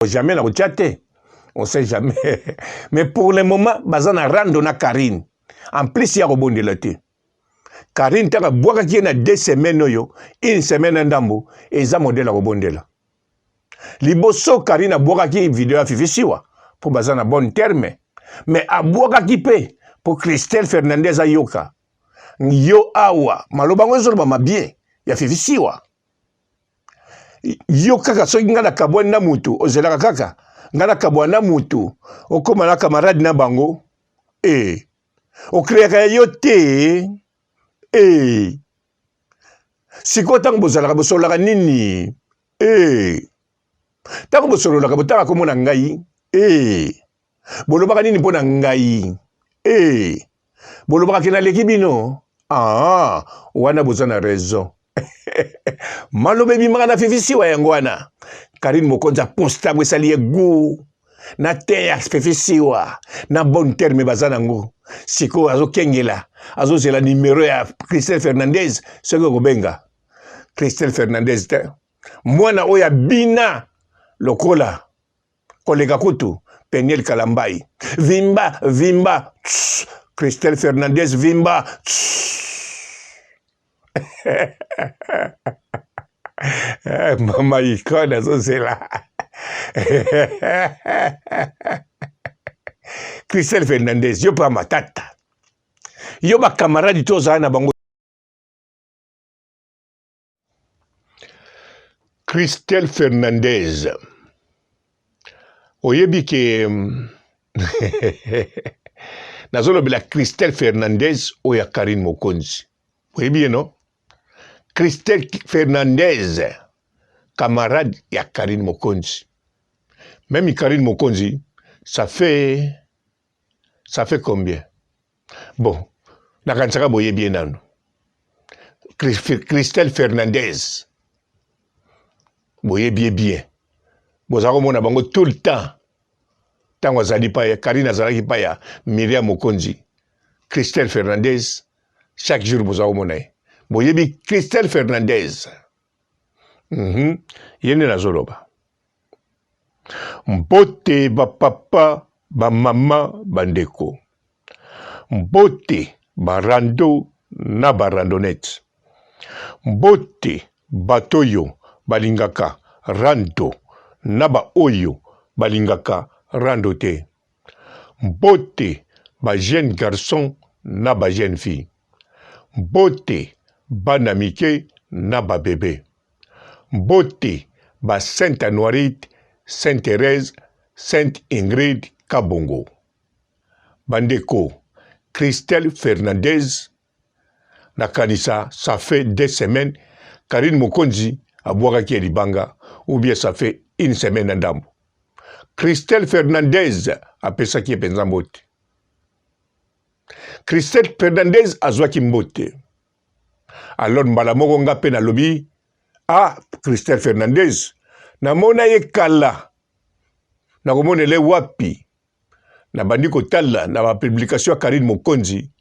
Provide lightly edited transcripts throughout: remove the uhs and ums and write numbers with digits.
Jamais nakotia te, on sait jamais. Mais pour le moment baza na rando na Karine. En plus ya kobondela te, Karine ntango abwakaki ye na 2 semaines oyo, une semaine na ndambo, eza modèle ya kobondela. Liboso Karine abwakaki video ya Fifi Siwa mpo baza na bon terme, mais abwakaki mpe mpo Christelle Fernandez ayoka yo awa maloba yango ezolobama bien ya Fifi Siwa. Yo kaka soki ngai nakabwani na mutu, ozelaka kaka ngai nakabwani na mutu, okóma na camarade na bango. E okreaka ya yo te. E sikoyo ntango bozalaka, bosololaka nini? E ntango bosololaka, botanga komona ngai? E bolobaka nini mpo na ngai? E bolobaka ke naleki bino? Ah, wana boza na raison. Maloba ebimaka na Fifi Siwa, yango wana Karine Mokonzi aposta yango, esali ye gu na te ya Fifi Siwa na bon terme baza nango. Sikoyo azokengela, azozela numero ya Christelle Fernandez. Soki okobenga Christelle Fernandez te, mwana oyo abina lokola koleka kutu Peniel Kalambai, vimba vimba. Tss, Christelle Fernandez vimba. Mama Icone azozela Christelle Fernandez. Yo mpe matata, yo bacamarade to ozala na bango. Christelle Fernandez, oyebi ke nazolobela Christelle Fernandez oyo ya Karine Mokonzi, oyebi ye no? Christelle Fernandez, camarade ya Karine Mokonzi. Même Karine Mokonzi, ça fait combien? Bon, nakanisaka boyebi ye nano. Christelle Fernandez, boyebi ye bien, bozala komona bango tout le temps. Ntango azali pa ya Karine, azalaki pa ya Miriam Mokonzi. Christelle Fernandez, chaque jour bozala komona ye. Boyebi Christelle Fernandez? Ye nde nazoloba. Mbote bapapa, bamama, bandeko, mbote barando na barandonnette, mbote bato oyo balingaka rando na baoyo balingaka rando te, mbote bajeune garçon na bajeune fille, mbote bana mike na babebe, mbote ba Sainte Anuarite, Sainte Thérèse, Sainte Ingrid Kabongo. Bandeko, Christelle Fernandez, nakanisa ça fait 2 semaines Karine Mokonzi abwakaki ye libanga, ou bien ça fait une semaine na ndambo. Christelle Fernandez apesaki ye mpenza mbote. Christelle Fernandez azwaki mbote. Alors mbala moko nga mpe nalobi: ah, Christelle Fernandez, namona ye kala, nakomonela ye wapi? Nabandi kotala na bapublication ya Karine Mokonzi.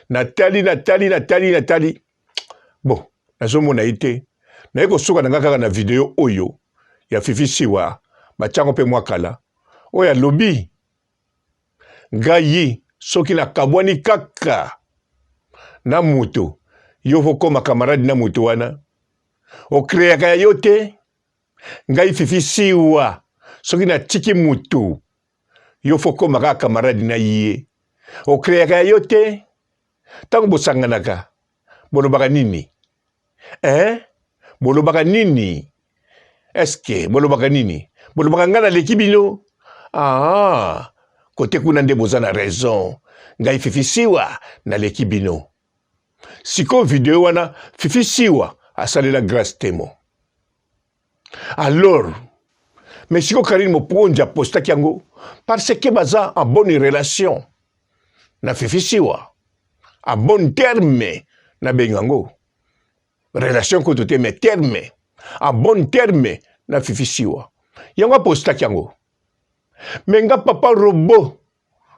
Natali, natali, natali, natali, bon, nazomona ye te. Naye kosuka na nga kaka na video oyo ya Fifi Siwa, batiango mpe mwa kala, oyo alobi: ngai soki nakabwani kaka na moto, yo okokoma camarade na moto wana, okreaka ya yo te. Ngai Fifi Siwa, soki natiki motu, yo fo koma kaka camarade na ye, okreaka ya yo te. Ntango bosanganaka, bolobaka nini? Eh? Bolobaka nini? Eske bolobaka nini? Bolobaka ngai naleki bino? Ah, kote kuna nde boza na raison. Ngai Fifi Siwa naleki bino. Sikoyo video wana Fifi Siwa asalela Grace Temo. Alors, mais sikoyo Karine Mokonzi apostaki yango parce que baza en bonne relation na Fifi Siwa, en bon terme. Nabenga yango relation kutu te, mais terme, en bon terme na Fifi Siwa, yango apostaki yango. Mais nga papa robot,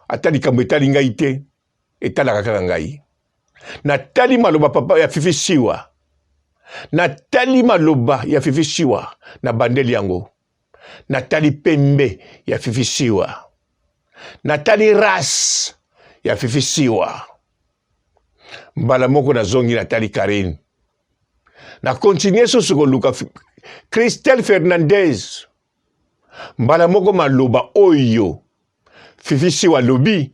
ata likambo etali ngai te, etalaka kaka ngai. Natali maloba papa ya Fifi Siwa, natali maloba ya Fifi Siwa, nabandeli yango. Natali pembe ya Fifi Siwa. Natali race ya Fifi Siwa. Mbala moko nazongi natali Karine. Na continuer susu koluka Christelle Fernandez. Mbala moko maloba oyo Fifi Siwa alobi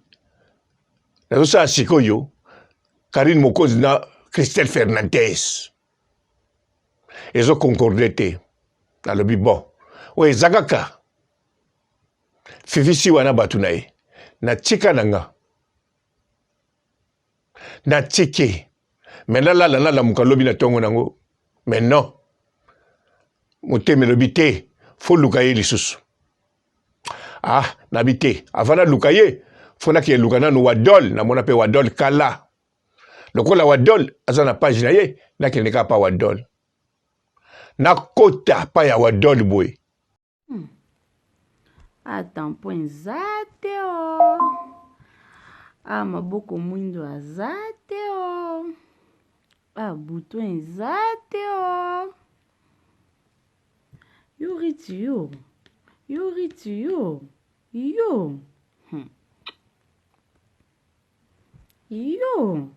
nazosala sikoyo Karine Mokonzi na Christelle Fernandez ezo concorde te. Nalobi bon, oyo eza kaka Fifi Siwa na bato na ye, natika na nga natiki me nalala nalamuka lobi na ntongo nango me non motema elobi te fo luka ye lisusu ah nabi te avant naluka ye fo nakende luka nanu wadol namona mpe wadol kala lokola wadol aza na page na ye nakende kaka pa wadol nakota pa ya wadol boye Hmm. Ah, tampon eza te o. Ah, maboko mwindo aza te o. Ah, bouton eza te o. Yo riti yo. Yo riti yo. Yo. Hmm. Yo.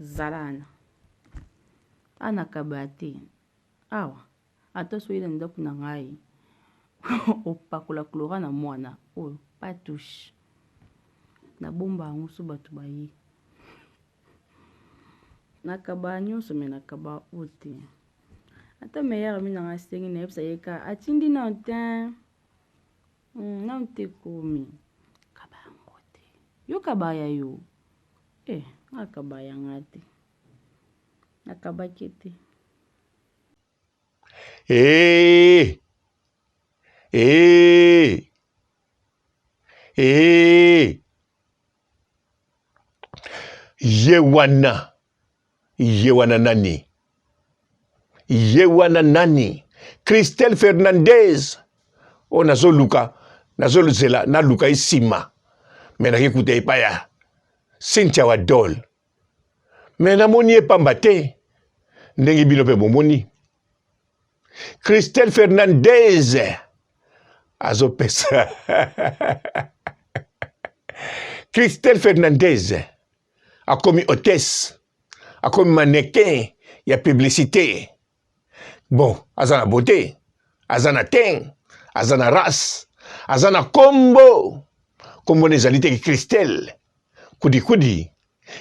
Zala wana. Ana kaba te. Awa ata soki na ndaku na ngai opakola chlora na mwana oyo pas touche na bomba yango so bato baye nakaba nyonso me nakaba oyo te ata meilleur ami na ngai asengi nayebisa ye ka atindi nano te hmm, nano te ekomi kaba yango te yo kaba ya yo eh nga kaba ya nga te Nakabaki te. Ee, ee, ee. Ye wana, ye wana nani? Ye wana nani? Christelle Fernandez oyo nazoluka, nazozela naluka ye nsima me nakekuta epai ya Cynthia Wadol. Me namoni ye pamba te ndenge bino mpe bomoni. Christelle Fernandez azopesa Christelle Fernandez akomi hôtesse, akomi mannequin ya publicité. Bon, aza na beauté, aza na teint, aza na race, aza na kombo. Kombo na ezali te Christelle Kudikudi,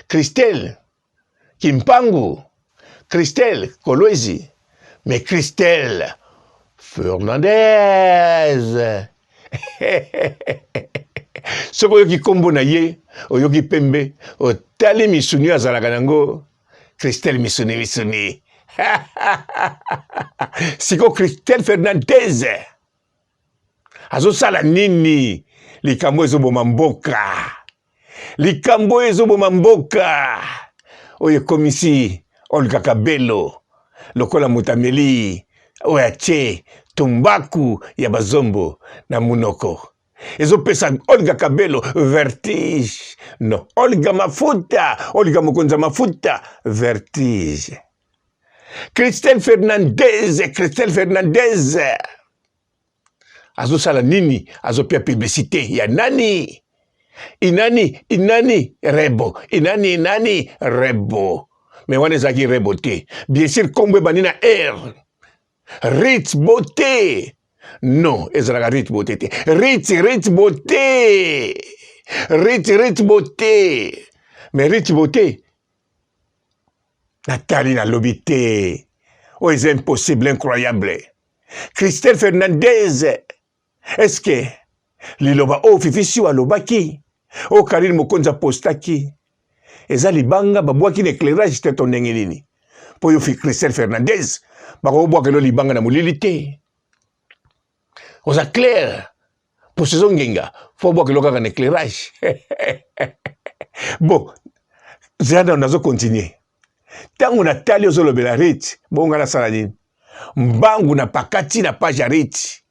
Christelle Kimpangu, Christelle Kolwezi, mais Christelle Fernandez. Soki oyoki kombo na ye, oyoki pembe, otali misuni azalaka nango, Christelle misuni misuni. Siko Christelle Fernandez azosala nini? Likambo ezoboma mboka, likambo oyo ezoboma mboka oyo ekomisi Olga Kabelo lokola moto ameli oyo atie tumbaku ya bazombo na munoko ezopesa Olga Kabelo vertige. No, Olga mafuta, Olga mokonzi ya mafuta vertige. Christelle Fernandez, Christelle Fernandez azosala nini? Azopia publicité ya nani? Inani inani rebo, inani inani rebo. Mais wana ezalaki rebo te. Bien sûr kombo ebandi na R. Ritz beauté. Non, ezalaka Ritz beauté te. Ritz Ritz beauté. Ritz Ritz beauté. Mais Ritz beauté natali nalobi te oyo eza impossible incroyable christelle fernandez estce liloba oyo fifi siwa alobaki oyo karine mokonzi apostaki eza libanga babwaki na éclairage te to ndenge nini mpo yo christelle fernandez bakobwakelo libanga na molili te oza claire poso ezongenga fo obwaka eloko kaka na éclairage bon zela nano nazo continue ntango natali ozolobela rit bongo ngai nasala nini mbangu na pakati na page ya rit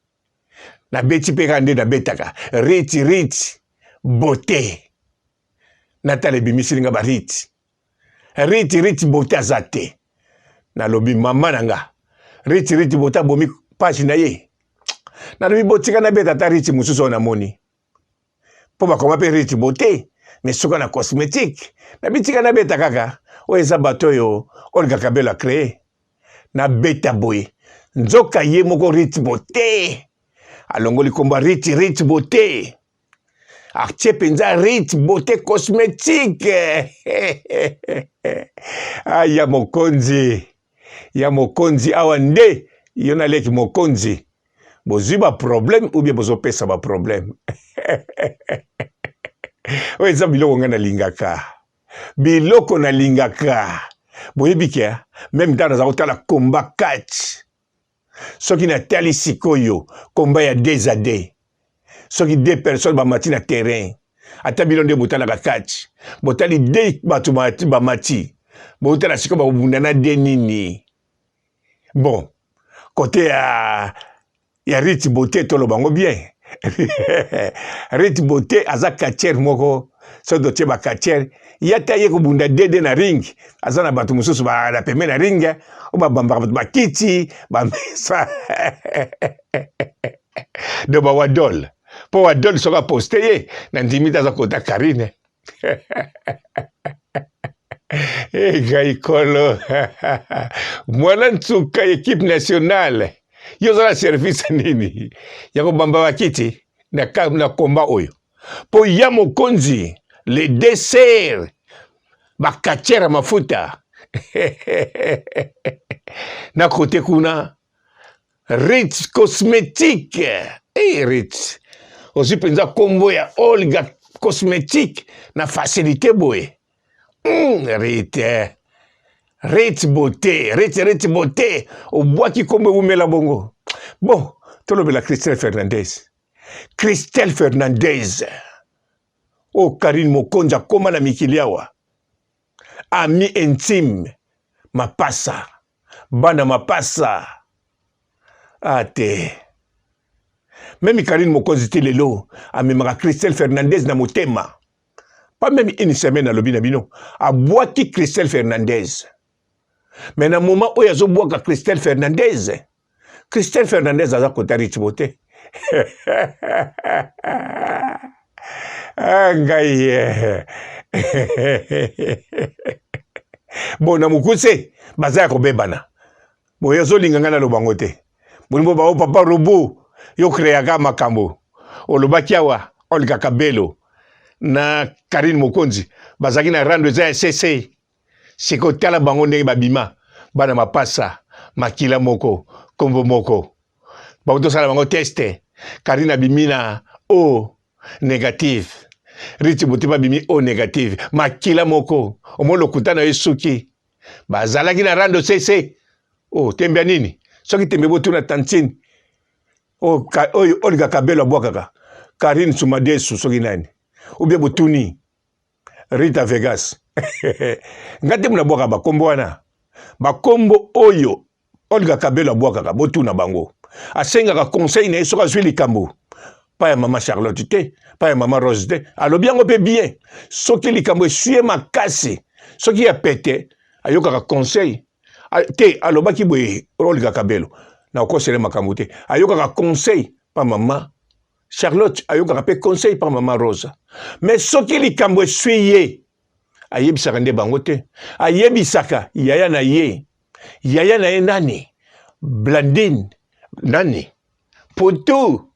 nabeti mpe kaka nde nabetaka rit rit beauté natala ebimiseli nga barit rit rit beauté aza te nalobi mama na nga. Riti Riti bota bomi page na ye. Nalobi botika nabeta ata Riti mosusu oyo namoni. Mpo bakoma mpe Riti bote mais suka na cosmetique. Nabitika nabeta kaka oyo eza bato oyo Olga Kabelo a cree. Nabeta boye. Nzoka ye moko Riti bote. Alongoli kombo Riti Riti bote. Atie mpenza Riti bote cosmetique. Aya mokonzi. Ya mokonzi awa nde yo na leki mokonzi bozwi ba problème ou bien bozopesa ba problème oyo eza biloko ngai nalingaka biloko nalingaka boyebi ke meme ntango naza kotala combat catch soki natali sikoyo combat ya 2 à 2 soki deux personnes bamati na terrain ata bino nde botalaka catch botali de bato bamati botala sikoyo bakobunda na de nini bon kote ya ya Rite Beauté toloba yango bien Rite Beauté aza catcheur moko soki totie ba catcheur ye ata ye kobunda dede na ring aza na bato mosusu na pembe na ring oyo babambaka bato bakiti bamesa de bawadol mpo wadol soki aposte ye na ndimi te aza kota karine ngai kolo mwana nsuka ekipe nationale yo oza na service nini ya kobamba bakiti na, na komba oyo mpo ya mokonzi le dessert bakatiere ya mafuta na kote kuna Ritz cosmetique hey, eh, Ritz ozwi mpenza nkombo ya Olga cosmetique na facilité boye Ritz eh. Ritz beauté Ritz Ritz beauté obwaki nkombo ewumela bongo bon tolobela Christelle Fernandez Christelle Fernandez oyo oh, Karine Mokonzi akoma na mikili awa ami intime mapasa bana mapasa ah te meme Karine Mokonzi ti lelo amemaka Christelle Fernandez na motema pas meme une semaine alobi na bino abwaki Christelle Fernandez mais na moment oyo azobwaka Christelle Fernandez Christelle Fernandez aza kota Richbo te ah, ngai eh. bon na mokuse baza ya kobebana boye ozolinga ngai naloba yango te bolingo bao papa robo yo kreaka makambo olobaki awa olga kabelo na karine mokonzi bazalaki na rando eza ya cc Sikoyo tala bango ndenge babima bana mapasa makila moko kombo moko bango tosala bango teste Karine abimi na O negative Riti Botiba abimi O negative makila moko omoni lokuta na yo esuki bazalaki na rando sese o oh, tembe ya nini soki tembe botuna tantine oyo oh, Olga Kabelo abwakaka Karine Sumadesu soki nani ou bien botuni Rita Vegas nga te muna bwaka bakombo wana bakombo oyo Olga Kabelo abwakaka botuna bango asengaka conseil na ye soki azwi likambo pa ya mama Charlotte te pa ya mama Rose te alobi yango mpe bien soki likambo eswi ye makasi soki ya pete ayokaka conseil te alobaki boye Olga Kabelo nakosele makambo te ayokaka conseil pa mama Charlotte ayokaka pe conseil par maman Rosa. Mais soki likambo eswi ye, ayebisaka nde bango te. Ayebisaka yaya na ye. Yaya na ye nani? Blandine nani? Mputu.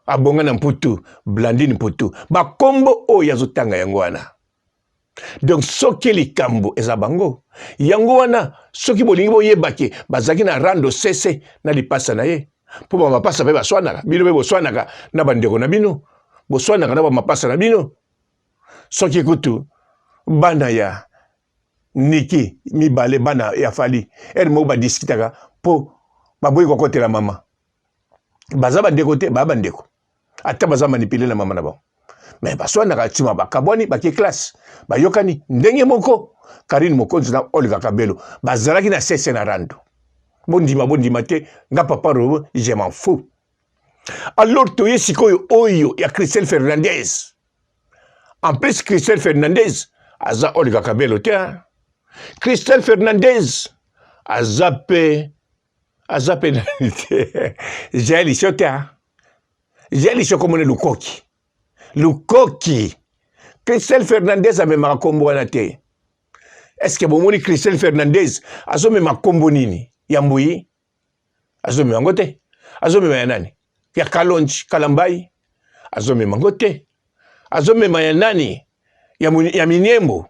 Abonga na Mputu, Blandine Mputu. Bakombo oyo azotanga yango wana. Donc soki likambo eza bango yango wana, soki bolingi boyeba ke bazalaki na rando sese na lipasa na ye, mpo bamapasa mpe baswanaka, bino mpe boswanaka na bandeko na bino, boswanaka na bamapasa na bino. Soki kutu bana ya Niki mibale, bana ya Fali ere moko badiskitaka mpo baboyi kokotela mama, baza bandeko te, baa bandeko ata baza manipule na mama na bango me baswanaka nsima bakabwani bake classe bayokani ndenge moko. Karine Mokonzi na Olga Kabelo bazalaki na sese na rando, bondima bondima te, nga papa Robo je m'en fous. Alors toye sikoyo oyo ya Christelle Fernandez. En plus Christelle Fernandez aza Olga Kabelo te. Christelle Fernandez aza pe Aza pe nani te. Jael Isho te. Jael Isho komona lukoki. Lukoki. Christelle Fernandez amemaka kombo wana te. Est-ce que bomoni Christelle Fernandez azomema kombo nini? Ya Mbuyi? Azomema yango te. Azomema ya nani? Ya Kalonji, Kalambayi? Azomema yango te. Azomema ya nani? Ya, ya Miniembo?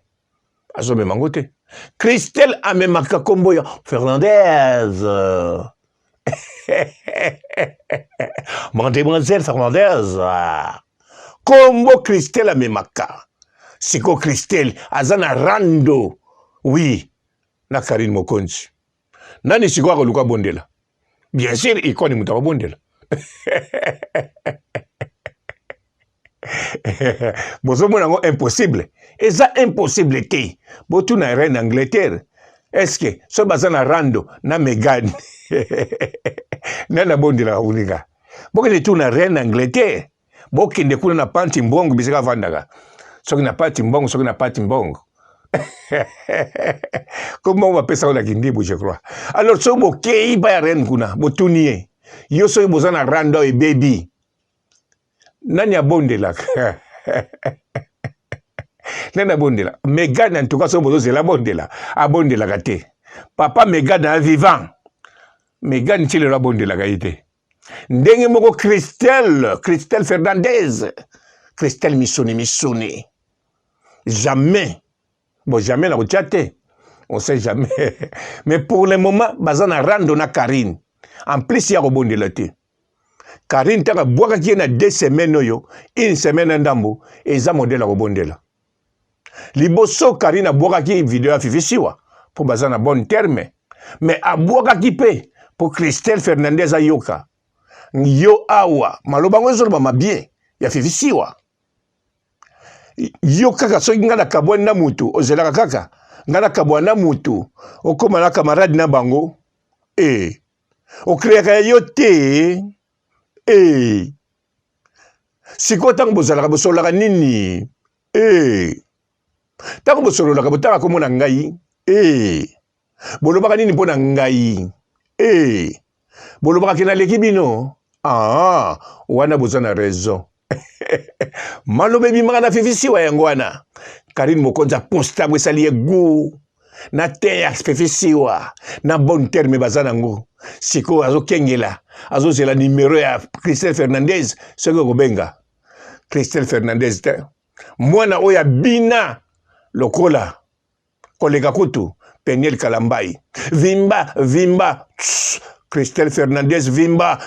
Azomema yango te. Christelle amemaka kombo ya Fernandez. Mademoiselle Fernandez. Kombo Christelle amemaka. Siko Christelle aza na rando. Oui, na Karine Mokonzi. Nani sikoyo akoluka bondela? Bien sûr, ikoni moto akobondela. Bozomona yango impossible. Eza impossible te. Botuna reine Angleterre. Est-ce que soki baza na rando na Meghan nani abondelaka kolinga? Bokende tuna reine Angleterre. Bokende kuna na panti mbongo bisika avandaka. Soki na panti mbongo, soki na panti mbongo. Kombo bapesa na kindibu je crois. Alors soki bokei pa ya reine kuna, botuni ye. Yo soki boza na rando ebebi. Nani abondelaka? Nani abondela? Megane en tout cas soki bozozela abondela, abondelaka te. Papa Megane a vivant. Megane ti lelo abondelaka ye te. Ndenge moko Christelle, Christelle Fernandez, Christelle Misuni Misuni. Jamais. Bon, jamais na kotia te. On sait jamais. Mais pour le moment, baza na rando na Karine. En plus ya kobondela te. Karine ntango abwakaki ye na deux semaines oyo, une semaine na ndambo, eza modèle ya kobondela. Liboso Karine abwakaki video ya Fifi Siwa mpo baza na bonne terme, mais abwakaki mpe mpo Christelle Fernandez ayoka yo awa maloba yango ezolobama bien ya Fifi Siwa. Yo kaka soki ngai nakabwani na mutu ozelaka kaka ngai nakabwana na mutu okóma na camarade na bango e okreaka ya yo te e sikoyo ntango bozalaka bosololaka nini e ntango bosololaka botanga komona ngai e bolobaka nini mpo na ngai e bolobaka ke naleki bino ah, wana boza na raison maloba ebimaka na Fifi Siwa yango wana Karine Mokonzi aposta yango esali ye gout na te ya Fifi Siwa na bon terme baza nango sikoyo azokengela azozela numero ya Christelle Fernandez soki okobenga Christelle Fernandez te mwana oyo abina lokola koleka kutu Peniel Kalambayi vimba vimba tss, Christelle Fernandez vimba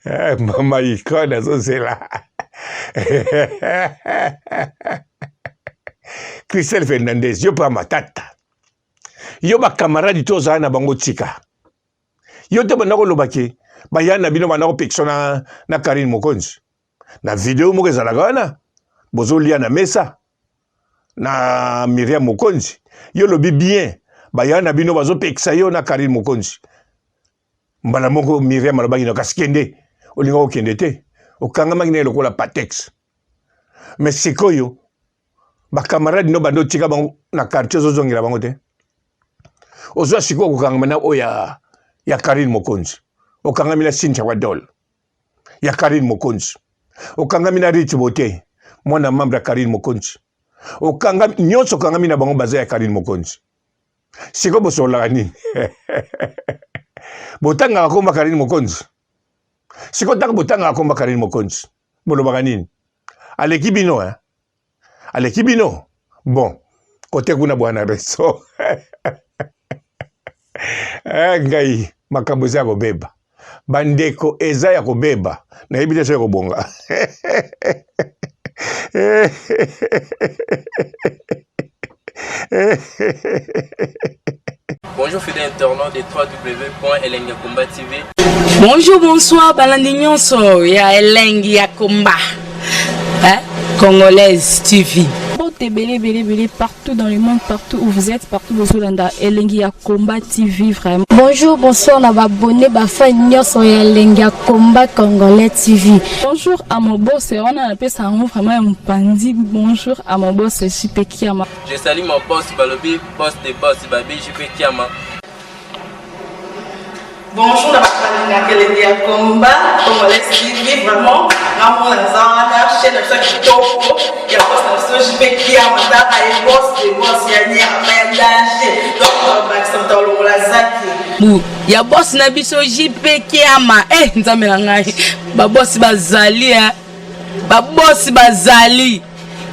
eh, mama icone azozela Christelle Fernandez yo mpe matata yo bakamaradi to ozala na bango tika yo te banda koloba ke baya na bino banda kopekisa na, na Karine Mokonzi na video moko ezalaka wana bozolia na mesa na Miriam Mokonzi yo lobi bien baya na bino bazopekisa yo na Karine Mokonzi mbala moko Miriam alobaki na kasi kende olinga kokende te okangamaki na ye lokola patex mais sikoyo bakamarade no bando otika bango na quartier ozozongela bango te ozwa sikoyo kokangama na oyo ya, ya Karine Mokonzi okangami na Cynthia Wadol ya Karine Mokonzi okangami na Rich Bote mwana membre ya Karine Mokonzi okangami nyonso okangami na bango baza ya Karine Mokonzi sikoyo bosololaka nini botangaka komba Karine Mokonzi sikoyo ntango botangaka komba Karine Mokonzi bolobaka nini aleki bino eh? aleki bino bon kote kuna bwana reso eh, ngai makambo eza ya kobeba bandeko eza ya kobeba nayebi te soki ekobonga Bonjour fidèles internautes de www.elengiyakomba TV. Bonjour, bonsoir, balandi nyonso ya Elengi ya Komba. Hein? Congolaise TV. Mbote ebele ebele ebele partout dans le monde, partout où vous êtes, partout bozolanda Elengi ya Combat TV vraiment. Bonjour, bonsoir na ba abonné ba fan nyonso ya Elengi ya Combat Congolais TV. Bonjour à mon boss, wana napesa yango vraiment ya mopanzi. Bonjour à mon boss JP Kiama. Je salue mon boss balobi boss de boss babi JP Kiama. Bonjour na bato balingaka elengi ya combat congolais TV vraiment nga mona naza wana chaîne na biso ya kitoko ya boss na biso JP Kiama tala ye boss de boss ya nyama ya danger donc bakisa moto alongola zaki bu ya boss na biso JP Kiama eh nzambe na ngai ba boss bazali eh ba boss bazali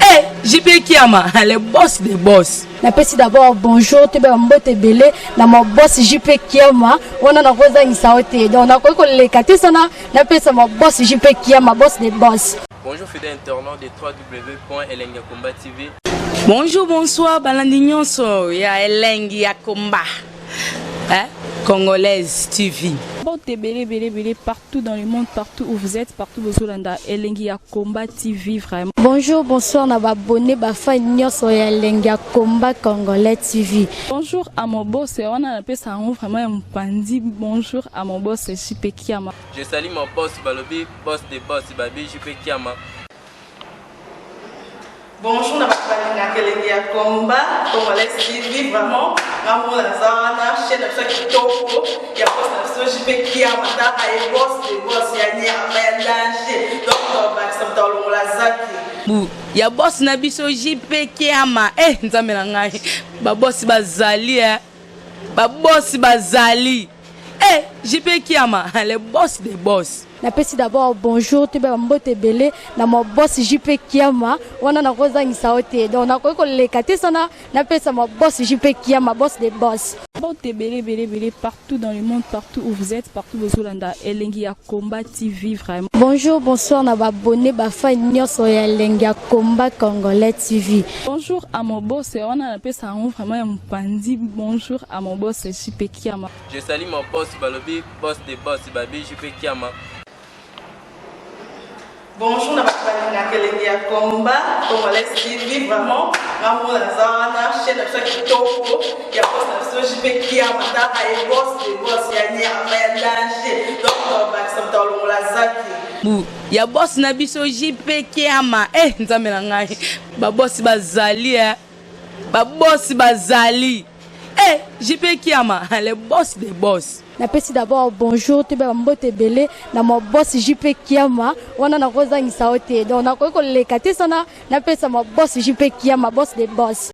eh JP Kiama le boss de boss. Napesi d'abord bonjour toyeba mbote ebele na ma boss JP Kiama wana nakozangisa yo te donc nakoki koleka te sana napesa ma boss JP Kiama boss de boss. Bonjour fidèle internaute de www.elengiyakomba.tv. Bonjour, bonsoir, balandi nyonso ya Elengi ya Combat. Hein? Congolaise TV. Mbote ebele ebele ebele partout dans le monde, partout où vous êtes, partout bozolanda Elengi ya Combat TV vraiment. Bonjour, bonsoir na ba abonné ba fan nyonso ya Elengi ya Combat Congolais TV. Bonjour à mon boss, wana napesa yango vraiment ya mopanzi. Bonjour à mon boss JP Kiama. Je salue mon boss balobi boss de boss babi JP Kiama. Bonjour na bato balingaka elengi ya combat congolais TV vraiment nga mona naza wana chaîne na biso ya kitoko ya boss na biso JP Kiama tala ye boss de boss ya nyama ya danger donc bakisa moto alongola zaki bu ya boss na biso JP Kiama eh nzambe na ngai ba boss bazali eh ba boss bazali eh JP Kiama le boss de boss. Napesi d'abord bonjour toyeba mbote ebele na ma boss JP Kiama wana nakozangisa yo te donc nakoki koleka te sana napesa ma boss JP Kiama boss de boss. Mbote ebele ebele ebele partout dans le monde, partout où vous êtes, partout bozolanda Elengi ya Combat TV vraiment. Bonjour, bonsoir na ba abonné ba fan nyonso ya Elengi ya Combat Congolais TV. Bonjour à mon boss, wana napesa yango vraiment ya mopanzi. Bonjour à mon boss JP Kiama. Je salue mon boss balobi boss de boss babi JP Kiama. Bonjour na bato balingaka elengi ya combat congolais TV vraiment nga mona naza wana chaîne na biso ya kitoko ya boss na biso JP Kiama tala ye boss de boss ya nyama ya danger donc bakisa moto alongola zaki bu ya boss na biso JP Kiama eh nzambe na ngai ba boss bazali eh ba boss bazali eh JP Kiama le boss de boss. Napesi d'abord bonjour toyeba mbote ebele na ma boss JP Kiama wana nakozangisa yo te donc nakoki koleka te sana napesa ma boss JP Kiama boss de boss.